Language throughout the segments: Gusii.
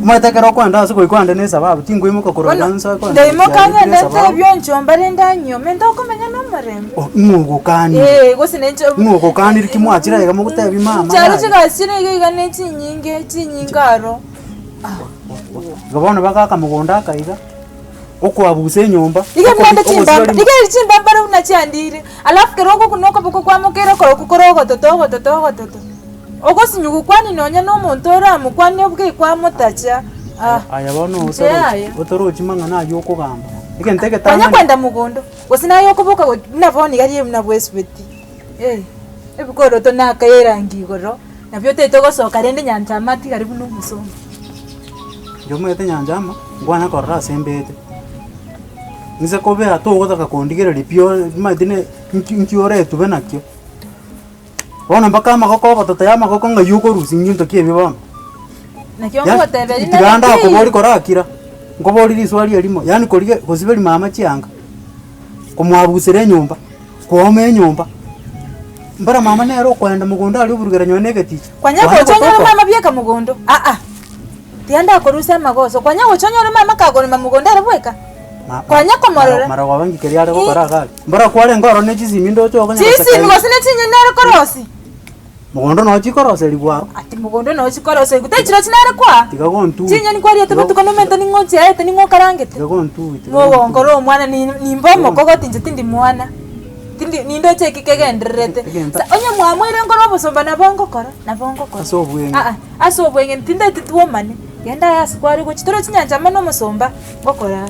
Omanyete ekero okoenda ase goika oende na esababu, tinkoimoka korwa Bono, iga nsoe koenda ndaimoka gochia aria ng'ende tiri esababu. ntebie onchomba rende anyuome, ntokomenya na omorembe. Oh, ng'o ogokanire? Ee, gose ninche Ng'o ogokanire ki mwachire aiga mogotebia mama Ncharo yaya? chigasi chire iga iga ne chinyinge, chinyinge aro. Igo bono bagaka mogondo aka iga, okwabusa enyomba, Iga okobi- naende chimbamba, ogosiba iga eri chimbambare buna chiandire, alafu kero ogokuna okoboko kwamokera okorokwo kore ogototo ogototo ogototo. Ogosinywa gokwania nonya na omonto oramokwanie obuge kwamotacha ah. Aya bono Inche otorochi yaya. otorochi mang'ana aywo okogamba. Egento Konya egetang'ani kwenda mogondo, gose naye okoboka go buna bono iga riria buna bwesubeti, eh, ebikoroto nakaye erangi igoro, nabio otaete gosoka rende nyanchama atigare buna omosongo. Inche omanyete nyanchama, nkwana korora ase embete, inse kobea togotaka kondigereria pi ore omanyete ne nki nki oretube nakio. Bono mpaka amagoko ogototo ya amagoko ng'ai okorusia ngento ki ebio bono? Naki Yaani ongoteberia tiga nere ndakobori ki? korakira, nkobori riswali erimo, yaani korigia gosiberia mama chianga, komwabusera enyomba, kooma enyomba, mbara mama nere okoenda mogondo aria oburugera nonye na egeticha, Kwanya kwanya gocha onyore gotoka. mama bieka mogondo, aa, tiga ndakorusia amagoso, kwanya gocha onyore mama kakorema mogondo ere bweka? Kwanya komorora. Marogoba nki keria are gokora iga aria? Mbora kwarenge ororo ne chisimi ndoche okonya goseka Chisimi iga. gose ne chinyeni nere korosi? Mogondo noo chikoroserigwa aro. Ati mogondo noo chikoroserigwa, tari chirochio nere kwaa? Tiga gontugi. Chinyeni kwariete Tiga botuko nomanyete ning'o ochiaete ning'o okarangete? Tiga gontugi, tiga gontugi. Mogonkora omwana ni nimbe omokogoti inche tindi mwana, tindi nindoche eki kegendererete. Egento. Sa onye mwamoire nkore obosomba nabo ngokora, nabo ngokora. Ase obweng'e. Aa, ase obweng'e tintageti twomane, genda aye ase kware gochia, torochi nyancha amo nomosomba. Ngokora aya.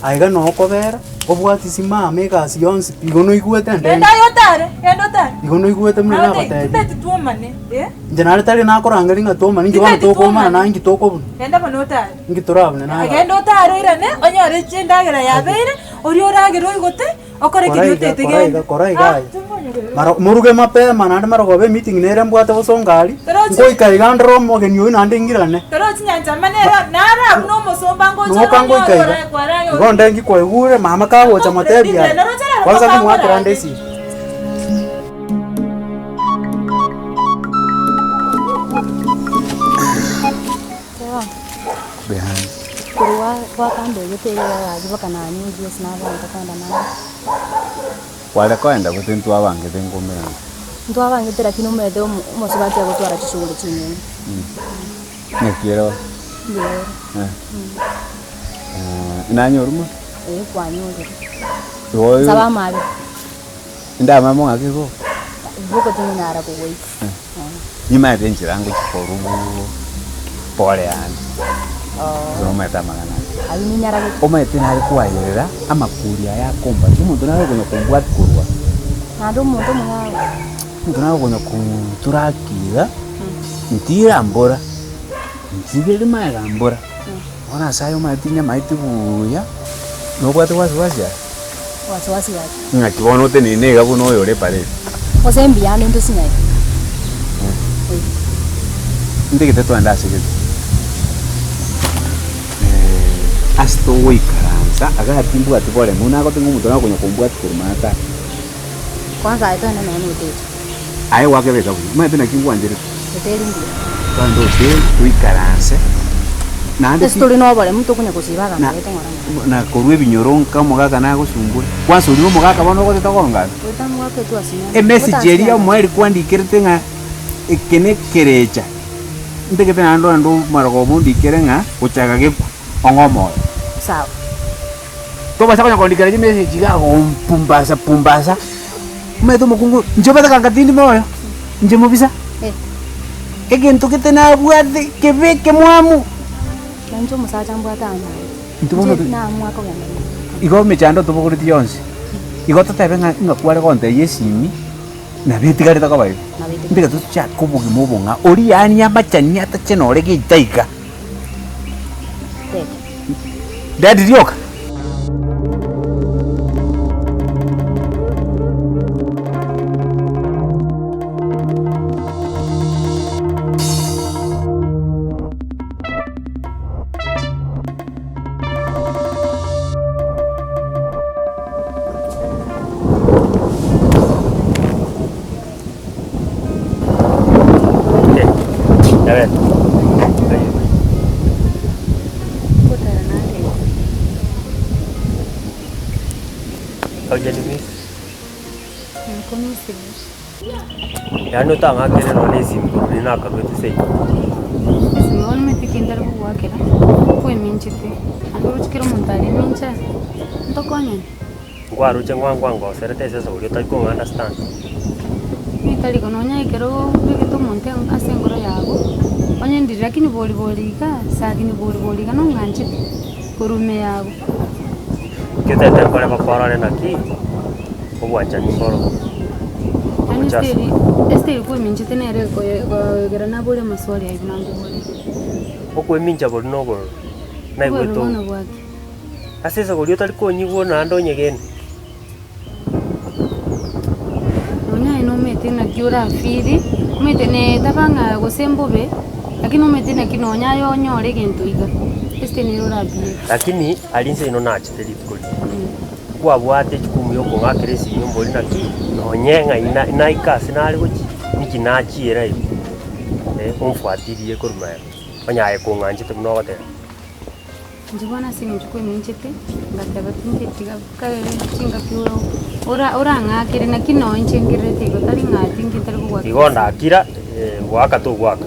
Aiga noo okobera, obwati simama egasi yonsi pi, igo noigwete Genda ndende. aye otare, genda otare. Igo noigwete buna Naye nagotebirie. tinteti twomane, eh. Inche nare tari nakorangeria ng'a twomane, inki bono Tinteti tokoomana twomane. naye inki tokobuna? Genda bono otare. Inki torabune naye Genda otare oirane, onyore chindagera yabeire, oria oragere oigote, Okore Kora keria iga, otaete kora iga, genda. kora iga Ah, aye. tinkonyegerera. Mara moruge mapema naende marogoba emeeting nere mbwate bosongo aria, Torochi- ngoika iga ndore omogeni oyio naende ng'irane. Torochi nyancha mane ero naro abwo na omosomba ngocha Noka ore ngoika onyore iga, ore kwarage igo onde ngikwaigure mama kagocha motebi aye, kwanza ngomwakera nde esimi. Behind. Korwa gwakambegete iga gaki mpaka nanyurire ase nabangete kogenda naye. Kware koenda gose ntwabangete nkomerana? Ntwabangete lakini omanyete omo omosubati agotwara chishughuli chinyinge. Naki ere bono? Mbuya ere. Nanyora mono? Ee kwanyorire. Igo Nsaba amabe. Ndamanye mong'ake igo? Igo tinyara kogoika. Nimaete enchera ngochia korwa pore yane, gose nomaete amang'ana aya. Ayio ninyaragete. Omaete nare koayerera amakori aya akombati, omonto nare okonya kombwati korwa. Naende omonto omong'ao. Omonto nare okonya koturaki iga, ntira mbora, nsiberie magega mbora, bono ase aya omanyete tinyamaeti buya, nobwate wasiwasi aye? Wasiwasi gaki. Ng'aki bono oteneine iga buna oyore epareti? Gose mbuya ande ntosinyaye. Ntagete twende ase gete ase togoikaransa iga timbwati boremu nagote ng'a omonto nakonya kombwati korwa maate aya. Kwanza aye twende nonya na hoteli. Aye gwakebeka buya, omanyete naki ngwancherete? Hoteli mbuya. Twende hoteli toikaranse naende Ase tore na oboremu tokonya gosiba abanto baito ng'ora ng'ora. Na korwa ebinyoro nka omogaka nagosumbure. Kwanza oria omogaka bono ogoteta kong'ana. Goeta omogaka etwasinyana. Emessage eria omoerio kwandikerete ng'a eke nekerecha, ntagete naende onde omarogoba ondikere ng'a gochaka gekwe, ong'e omoyo. Sawa. Tobasa konya kondikera chimessage iga agompumbaza pumbaza, omanyete omokungu, inche omanyete kanga tindi moyo, inche mobisa, Eh. egento gete nabwate kebe ekemwamu. Na inche omosacha mbwate amaene. Intwe bono Inche naamua kogenda mono. Igo emechando tobogoretie yonsi, igo totebe ng'a ng'a kware gontebia esimi, nabo etigarete koba igo. Nabo etigarete. Ntiga tochake obogima obong'ao, oria yaani amachani atache nore geita iga. Dead. Dead rioka. Haujanimiss? Nakomisire. Yaani otang'akere nonya na esimi korwa riria nakaruete seino. Esimi bono omanyete ki ntari kogoakera, kweminchete, naende oroche kera omonto are emincha, ntokonyane. Nkwaroche ng'a nkwangoserete ase esegi oria otari kong'a understand. Ritari igo nonya ekero obegete omonto ase enkoro yago, onye ndiri lakini bori bori igaa, sakini bori bori iga nong'anchete, korwa ime yago. Ekio otagete nkore bakorore naki, obwanchani mboro. Yaani Gocha ase esteri esteri kweminchete nere ekoyegera nabore amaswali ayio nankobori. Okwemincha boria na obororo, naigwete Obororo obo. bono bwaki. Ase esegori otari konyigwa naende onyegene. Nonya aye nomanyete naki orafeel, omanyete ne taba ng'a gose mbobe, lakini omanyete naki nonya aye onyore egento iga, esike nere orabie. Lakini aria inse ino nachete rituko riria, nkwabwate ejukumu ya okong'akera esimi ombori naki, nonye ng'ai na naika ase nare gochia, ninki nachiera igo, eh, omfuatirie korwa magega, onye aye kong'anchete buna ogoteba. Inche bono ase eng'encho kweminchete, ngateba tingetiga kare chingaki oro ora orang'akere naki noo inche ngererete igo tari ng'a tinki ntari kogwakera Igo ndakira, goaka togoaka,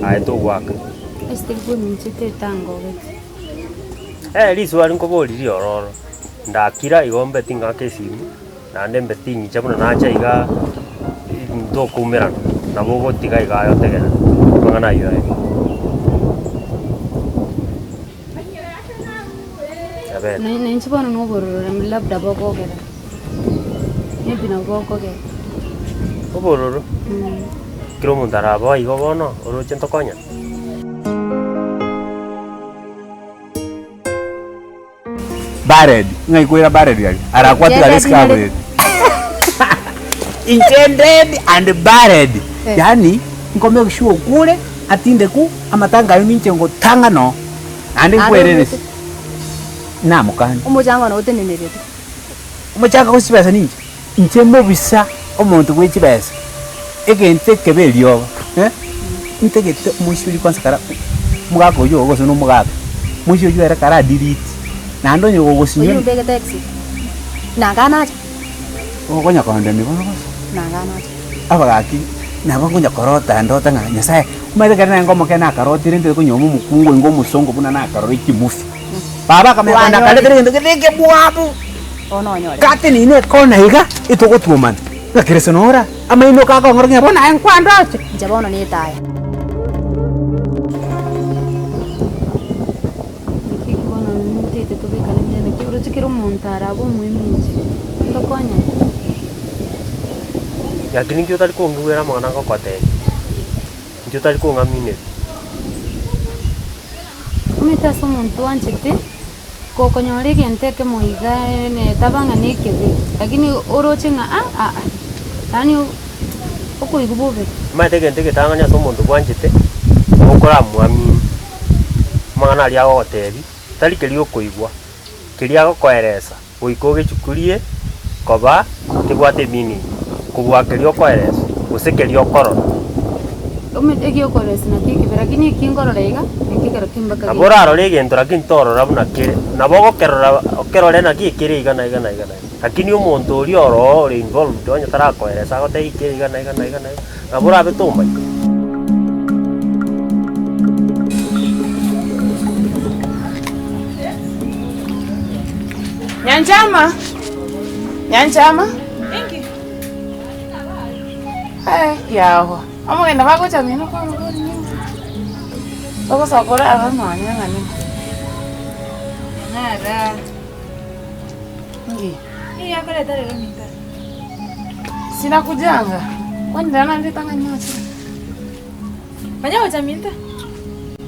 aye togoaka. Ase tari kweminchete etangogete. Eh, riswali nkoboria riororo, ndakira igo mbe ting'aka esimi, naende mbe ting'icha buna nacha igaa, ntokoumerana, nabo ogotiga iga aye otegerere, amang'ana aywo aye. Abere. Na na inche bono nobororo labda bokogera, maybe nabo bokogera. Obororo, kera omonto araboe igo bono, oroche ntokonyane. Bared, ng'ai koira bared aria? Arakwatiga aria isiko aborere. Inche dead and buried. Yaani nko make sure okure atindeku amatanga ayio ninche ngotang'ana oo naende nkwereresi. Namokani. Omochango one otenenerete. Omochango gose chibesa ninche? Inche mobisa omonto bwe chibesa, egento ekebe eriogo, eh, ntagete omoisia oyio kwanza kara omogaka oyio ogo gose na omogaka, omoisia oyio ere kara delete, naende onye gogosinywa Oyio mbegete exit. Nanga nacha. okonya kondemia bono gose. Nanga nacha. Abagaki nabo nkonya korota ndote ng'a Nyasaye, omanyete ekero naye ngomoke nakarotire ntagete konyuoma omokungu oinga omosongo buna nakarora ekimufi. Baba akamanya kogenda akaretera egento gete ekebwabu. Gateneine ekona iga, etogotwomana, ng'a Kristo noro amaino kakong'ora ng'a bono aye nkwandoche. Inche bono netaya. Naki bono nintete tobekane buya naki oroche kera omonto arabe omoeminche, ntokonyane. Lakini inki otari kongigwera amang'ana ngogotebia? Inki otari kong'amineria? Omanyete ase omonto oanchete. Gokonyora egento ekemo iga netaba ng'a nekebe, lakini oroche ng'a aa aa, yaani okoigwa bobe. Omanyete egento egetang'ani ase omonto bwanchete, okoramoamini, amang'ana aria agogotebia, tari keria okoigwa, keria agokoeresa, goika ogechukurie koba kebwate emeaning, kobua keria okoeresa, gose keria okorora. Omanyete egiokoresa nakio ekebe lakini eki nkorora iga, nakio ekero kimbaka Nabo orarore egento lakini torora buna kere, nabo ogokerora okerore naki ekere iga na iga na iga na iga. Lakini omonto oria oroo ore involved onye tarakoeresa agotebie ekere iga na iga na iga na iga, nabo orabe tomanya. Nyanchama! Nyanchama! Inki? Eh, yawa. Omogeni bagocha mino korwa ninki? Ogosoka orare nonya ng'a ning'o? Ng'ara. Inki? Nigo akoreta rero minto. Sinakujanga. Kwani rero naende ritang'ani nachire? Manya gocha minto.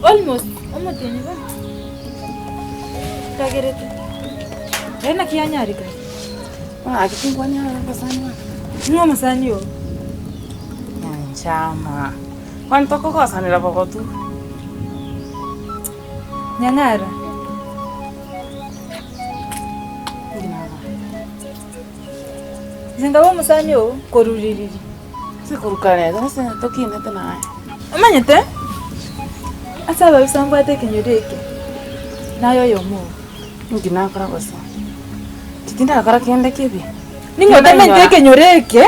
Almost omotienyi bono. Kagerete. Ere naki yanyareka? Ng'aki tinkwanyara abasani bane. Ng'o omosani oo? Nyanchama. Kwani tokogosanera bogotu? Nyang'ara. Inki nabare? Inche nkaba omosani oo korwa ririri. Ase korwa kare gose tokinete naye. Omanyete, ase ababisa mbwate ekenyoro eke, naye oyomo obo. Inki nakora gose? Tindakora kende kebe. Ning'o otamanyete ekenyoro eke,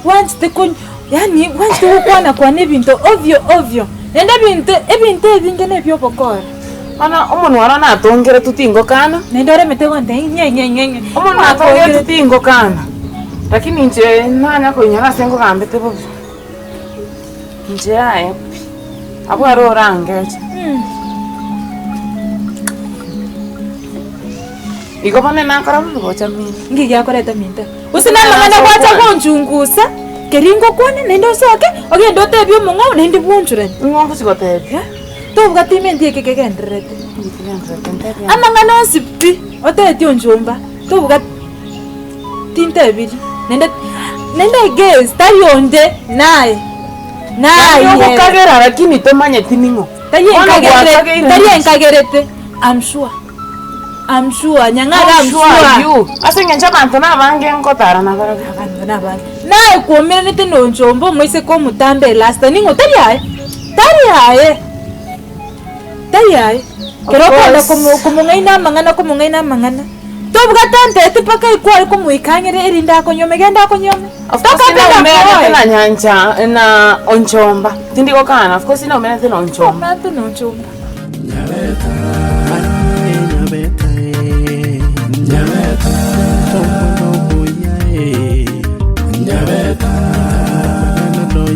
bwanchete ko yaani bwanchete gokwana kwana ebinto ovyo ovyo, naende ebinto ebinto ebinge na ebiobokora. Bono omonwa oro natongeretwe tingokana. Naende oremete gontebia ng'e ng'e ng'e ng'e. Omonwa natongeretwe tingokana, lakini inche nanya koinyora ase nkogambete bobe. Inche yaya pi, abwo aro orangeche. Igo bono nakora bobe gocha mino. Nki giakoreta minto? Gose namang'ana gwacha gonchungusa, keria ngokwane naende osoke, ogende otebie omong'ao naende bwonchorane. Ning'o ngochi gotebia? Tobwati ementi eke kegendererete. Nki kegendererete ntebie? Amang'ana onsi pi, otebetie onchomba, tobwati tintebiri, naende naende I guess tari onde naye, naye. Yaani ogokagera lakini tomanyeti ning'o. Tari Bono enkagerete, gwakageire tari ninki? enkagerete, I'm sure. I'm sure, Nyang'ara How I'm sure are sure. you? Ase eng'encho abanto nabange ngotara nabarabwo. Abanto nabange. Naye kwomeranete nonchomba omoiseke omotambe elasta ning'o tari aye? Tari aye. Tari aye. Of Kero okogenda course. komo komong'aina amang'ana komong'aina amang'ana. Tobwate ntete mpaka ekware komoikang'era erinde akonyuome genda akonyuome. Of course Toka naumerete akoe. na nyancha na onchomba tindi gokana of course naumerete na onchomba. Naumerete na onchomba.